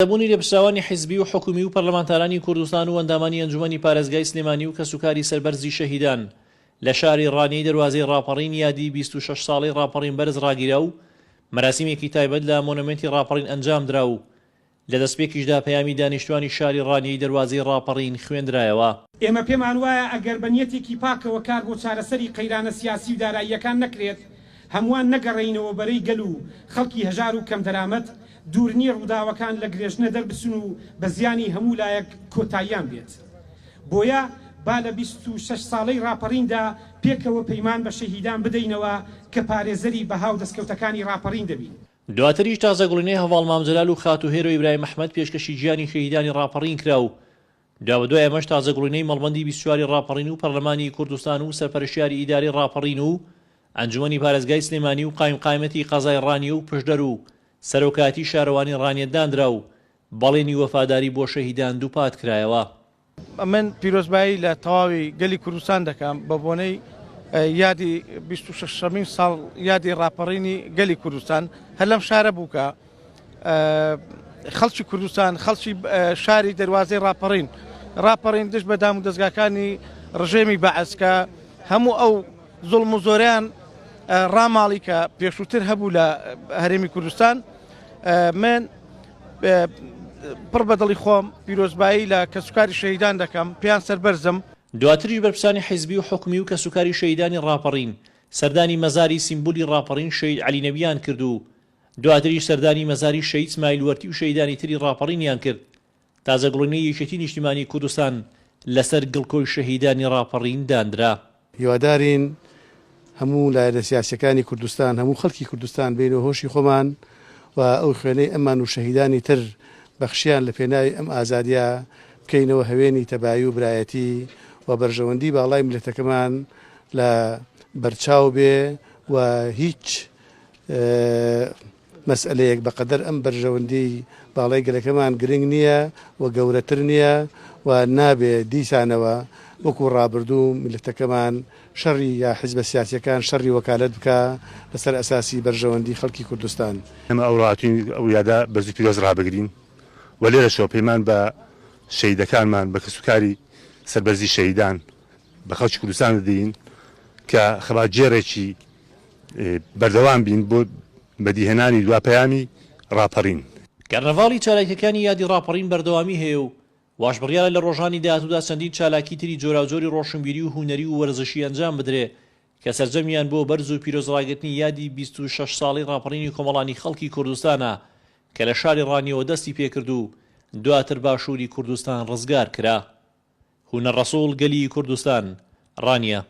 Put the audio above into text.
بوونی لێپرسراوانی حیزبی و حکومی و پەرلەمانتارانی کوردستان و ئەندامانی ئەنجومەنی پارێزگای سلێمانی و کەسوکاری سەربەرزی شەهیدان لە شاری ڕانیەی دەروازەی ڕاپەڕین یادی 26 ساڵەی ڕاپەڕین بەرز ڕاگیرا و مەراسیمێکی تایبەت لە مۆنۆمێنتی ڕاپەڕین ئەنجامدرا و لە دەستپێکیشدا پەیامی دانیشتوانی شاری ڕانیەی دەروازەی ڕاپەڕین خوێندرایەوە. ئێمە پێمان وایە ئەگەر بە نیەتێکی پاکەوە کار بۆ چارەسەری قەیرانە سیاسی و داراییەکان نەکرێت، هەمووان نەگەڕێینەوە بەرەی گەل و خەڵکی هەژار و کەمدەرامەت، دوور نییە ڕووداوەکان لە گرێژنە دەربچن و بە زیانی هەموو لایەک کۆتاییان بێت. بۆیە با لە 26 ساڵەی ڕاپەڕیندا پێکەوە پەیمان بە شەهیدان بدەینەوە کە پارێزەری بەها و دەستکەوتەکانی ڕاپەڕین دەبین. دواتریش تازەگوڵینەی هەڤاڵ مام جەلال و خاتوو هێرۆ ئیبراهیم ئەحمەد پێشکەشی گیانی شەهیدانی ڕاپەڕین کرا و دوابەدوای ئەمەش تازەگوڵینەی مەڵبەندی 24 ی ڕاپەڕین و پەرلەمانی کوردستان و سەرپەرشتیاری ئیدارەی ڕاپەڕین و ئەنجومەنی پارێزگای سلێمانی و قایمقامیەتی قەزای ڕانیە و پشدەر و سەرۆکایەتی شارەوانی ڕانیە دانرا و بەڵێنی وەفاداری بۆ شەهیدان دووپات کرایەوە. من پیرۆزبایی لە تەواوی گەلی کوردستان دەکەم بە بۆنەی یادی 26مین ساڵ یادی ڕاپەڕینی گەلی کوردستان. هەر لەم شارە بوو کە خەڵکی کوردستان، خەڵکی شاری دەروازەی ڕاپەڕین، ڕاپەڕین دژ بە دام و دەزگاکانی ڕژێمی بەعس کە هەموو ئەو زوڵم و زۆریان ڕاماڵی کە پێشووتر هەبوو لە هەرێمی کوردستان. من پڕ بە دڵی خۆم پیرۆزبایی لە کەسوکاری شەهیدان دەکەم، پێیان سەربەرزم. دواتریش بەرپرسانی حیزبی و حکومی و کەسوکاری شەهیدانی ڕاپەڕین سەردانی مەزاری سیمبولی ڕاپەڕین شەهید عەلی نەبیان کرد و دواتریش سەردانی مەزاری شەهید سمایل وەرتی و شەهیدانی تری ڕاپەڕینیان کرد. تازەگوڵینەی یەکێتی نیشتیمانی کوردستان لەسەر گڵکۆی شەهیدانی ڕاپەڕین داندرا. هیوادارین هەموو لایەنە سیاسیەکانی کوردستان، هەموو خەڵکی کوردستان بێینەوە هۆشی خۆمان و ئەو خوێنەی ئەمان و شەهیدانی تر بەخشیان لە پێناوی ئەم ئازادیە بکەینەوە هەوێنی تەبایی و برایەتی و بەرژەوەندی باڵای میللەتەکەمان لە بەرچاو بێ و هیچ مەسئەلەیەک بەقەدەر ئەم بەرژەوەندیی باڵای گەلەکەمان گرنگ نییە و گەورەتر نییە و نابێ دیسانەوە وەکو ڕابردوو میللەتەکەمان شەڕی یا حیزبە سیاسییەکان شەڕی وەکالەت بکا لەسەر ئەساسی بەرژەوەندی خەڵکی کوردستان. ئێمە ئەوڕۆ هاتووین ئەو یادە بەرز و پیرۆز ڕابگرین و لێرەشەوە پەیمان بە شەهیدەکانمان، بە کەسوکاری سەربەرزی شەهیدان، بە خەڵکی کوردستان دەدەین کە خەباتگێڕێکی بەردەوام بین بۆ بەدیهێنانی دوا پەیامی ڕاپەڕین. کەرنەڤاڵی چالاکیەکانی یادی ڕاپەڕین بەردەوامی هەیە و واش بڕیارە لە ڕۆژانی داهاتوودا چەندین چالاکی تری جۆراوجۆری ڕۆشنبیری و هونەری و وەرزشی ئەنجام بدرێ کە سەرجەمیان بۆ بەرز و پیرۆز ڕاگرتنی یادی 26 ساڵەی ڕاپەڕینی کۆمەڵانی خەڵکی کوردستانە کە لە شاری ڕانیەوە دەستی پێکرد و دواتر باشووری کوردستان ڕزگار کرا. هونەر ڕەسوڵ، گەلی کوردستان، ڕانیە.